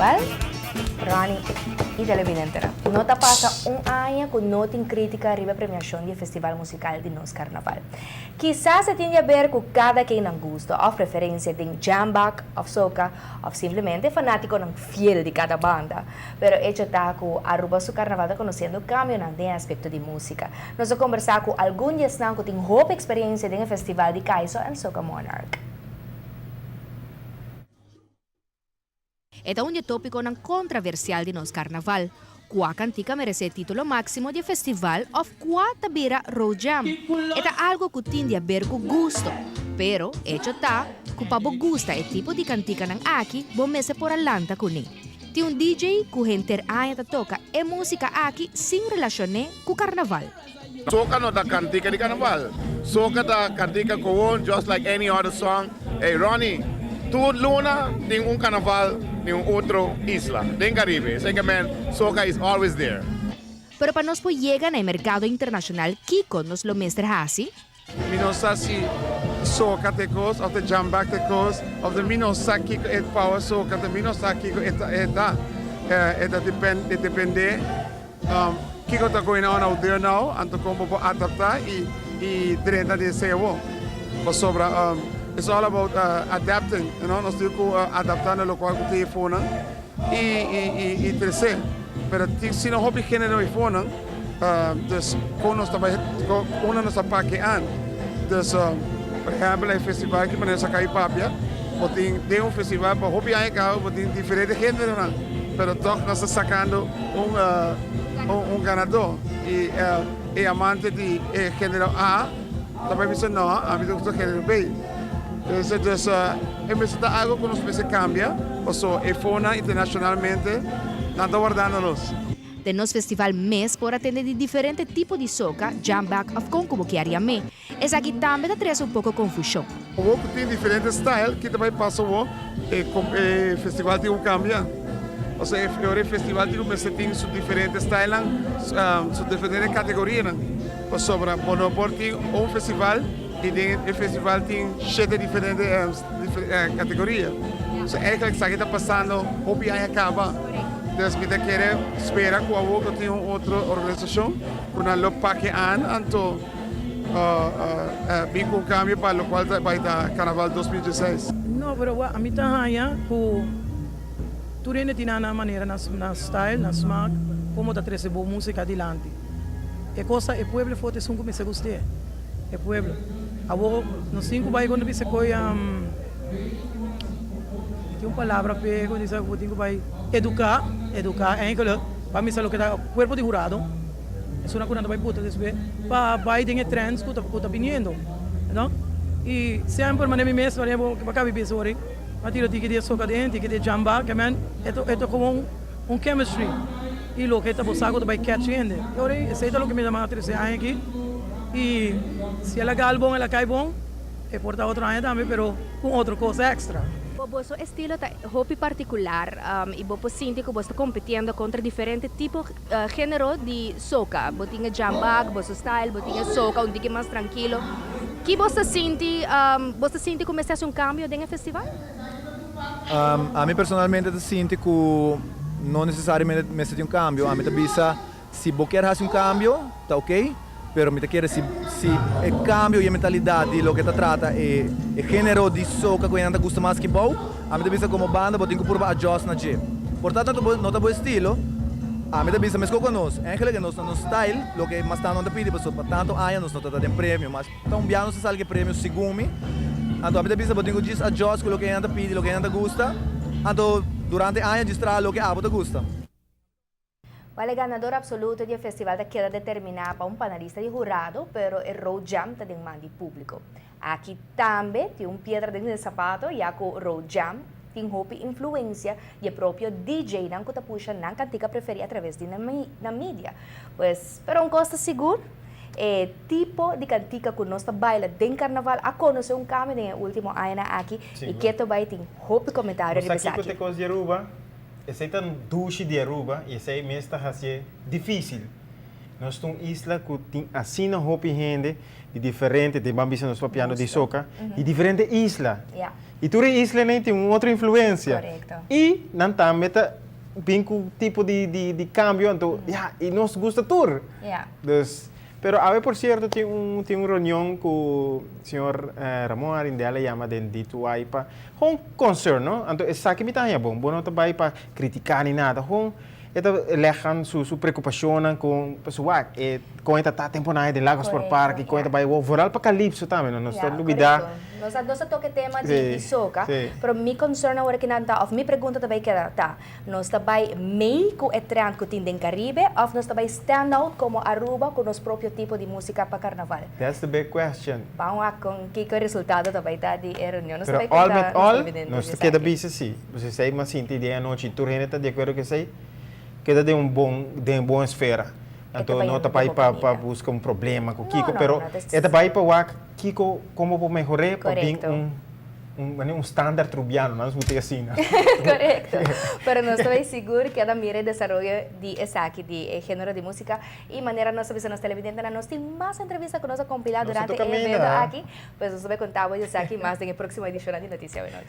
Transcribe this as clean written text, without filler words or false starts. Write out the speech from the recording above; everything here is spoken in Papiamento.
Well, Ronnie y televidentenan, no ta pasa un aña cu no tin critica riba e premiacion di e festival musical di nos carnaval. Kisas e tin di haber cu cada ken nan gusto of preferencia den jambak of soca of simplemente fanaticonan fiel di cada banda. Pero hecho ta cu Aruba su carnaval ta conociendo cambionan den e aspecto di musica. Nos a conversa cu algun di esnan cu tin hopi experiencia den e festival di Kaiso and Soca Monarch. E ta un di e tópikonan kontraversial di nos karnaval. Kua kantika meresé e título máksimo di e festival òf kua ta bira Road Jam? E ta algu ku tin di aber ku gusto. Pero, echo ta ku pa bo gusta e tipo di kantikanan aki, bo mester por a lanta kuné. Tin un DJ ku henter aña ta toka e músika aki sin relashon'é ku karnaval. Soca no ta cantica di carnaval. Soca ta cantica gewoon just like any other song. Hey Ronnie, tur luna tin un carnaval di un otro isla den Caribe. Esey ke men soca is always there. Pero pa nos por yega na e mercado internacional kico nos lo mester haci? Mi no sa si soca ta e cos of ta jambak ta e cos of ta mi no sa kico e power soca ta mi no sa kico e ta e ta. E ta depende Kiko ta going on out there now, anto kon bo por adapta y y drenta den esei awor. Pasobra it's all about adapting, you know, nos tin ku adapta na lokual ku tin efonan y y y y trese. Pero tin si no hopi genero efonan, dus kon nos ta bai unda nos ta pake an. Dus por ehempel e festival ki manera sa kai papia, bo tin den un festival pa hopi aña kaba bo tin diferente generonan, pero tog nos ta sakando un un ganadó y e amante di e género A ta bai bisa no, ami ta gusta género B. Entonces dus e mester ta algo ku nos mester kambia paso e fonan internashonalmente nan ta wardando nos. Den nos festival mes por a tende di diferente tipo di soca, jambak of kon ku bo kier yam'é. Esaki tambe ta trese un poko konfushon. Awor ku tin diferente style, ki ta bai pasa awor? E e festival tin ku kambia. Pasobra e ora e festival tin ku mester tin su diferente stylenan, su diferente kategorianan. Pasobra bo no por tin un festival i den e festival tin shete diferente kategoria. So eigenlijk esaki ta pasando hopi aña kaba. Dus mi ta kere spera ku awor ku tin un otro organisashon ku nan lo pake an anto. Bin ku un kambio pa lokual ta bai ta Karnaval 2016. No, pero wak, ami ta haña ku tur hende tin nan manera, nan style, nan smaak komo ta trese bo músika dilanti. E kos ta e pueblo for ta esun ku mester gust'é, e pueblo. Awor nos tin ku bai konta bisa koe tin un palabra p'e ku bisa ku bo tin ku bai eduká, eduká eigenlijk pa misa loke ta kuerpo di hurado. Esunnan ku nan ta bai buta despues pa bai den e trends ku ta ku ta biniendo, no? I semper manera mi mes manera bo bo kabi bisa ora a tira tiki di e soka den tiki di e jamba ke men e ta e ta komo un un chemistry i loke ta bo sa ku ta bai catch hende e ora esei ta loke mi ta manda trese aña aki i si el a gal bon el a kai bon. E por ta otro aña tambe pero cu otro cos extra. Bo boso estilo ta hopi particular y bo por sinti cu bo sta competiendo contra diferente tipo genero di soca. Bo tin e jambak, boso style, bo tin e soca un tiki mas trankilo. Ki bo sta sinti, bo sta sinti cu mester haci un cambio den e festival? Ami personalmente ta sinti cu no necesariamente mester tin un cambio. Ami ta bisa Si bo kier haci un cambio, ta ok, pero mi ta kere si si e cambio y e mentalidad di loke ta trata e e genero di soca cu nan ta gusta mas ki bou, ami ta bisa como banda bo tin cu purba adjust na dje. Por ta tanto bo no ta bo estilo, ami ta bisa mesco cu nos, eigenlijk e nos na nos style loke mas tanto nan ta pidi pasobra pa tanto aña nos no ta ta den premio, mas ta un bia nos ta sali cu e premio segun mi, anto ami ta bisa bo tin cu djis adjust cu loke nan ta pidi, loke nan ta gusta, anto durante aña djis traha loke abo ta gusta. Wèl e ganador absoluto di e festival ta keda determiná pa un panelista di hurado, pero e Road Jam ta den man di públiko. Aki tambe tin un piedra den e sapato, ya ku Road Jam tin hopi influensia di e propio DJ-nan ku ta pusha nan kantika preferí atraves di nan media. Pues, pero un kos ta sigur, e tipo di kantika ku nos ta baila den karnaval a konosé un kambio den e último añanan aki i keto bai tin hopi komentario riba Bo sa esaki. kiko ta e kos di Aruba? Esei ta dushi di Aruba y esei mes ta hacié dificil. Nos ta un isla ku tin asina hopi hende di diferente, den ban bisa nos papiando di soca, di diferente isla. I tur e islanan tin un otro influencia. I nan tambe ta bin ku tipo di di di cambio, anto ya, i nos gusta tur. Dus, pero awe por cierto tin un tin un reunion ku señor Ramon Arindel a yama den D2I pa gewoon concern, no? Anto esaki mi ta haña bon, bo no ta bai pa critica ni nada, gewoon E ta leg aan su su preocupacionnan con su wak e con e ta ta temponan den Lago Sport Park y con e ta bay wou vooral pa Calypso tambe no nos ta lubida. Nos a nos a toca e tema di di soca pero mi concern awor aki nan ta of mi pregunta ta bay keda ta nos ta bay mei cu e trend cu tin den Caribe of nos ta bay stand out como Aruba cu nos propio tipo di musica pa carnaval? That's the big question. Ban wak con kico e resultado ta bay ta di e reunion. Nos ta Pero bay all conta met nos all televidente nos di ta keda esaki. bisa si. Pues esei mas sinti den anochi tur hende ta di akuerdo ku esei keda den un bon den bon esfera. Anto no ta bai pa pa buska un problema ku kiko pero e ta bai pa wak kiko komo por mehor'é pa bin un un manera un standaard rubiano nan nos asina. Korekto. Pero nos ta bai sigur keda mira e desaroyo di esaki di e genero di musika i manera nos ta bisa nos televidentenan nos tin mas entrevista ku nos a kompilá durante e evento aki pues nos ta bai konta bo di esaki mas den e próksimo edishonnan di Notisia Awenochi.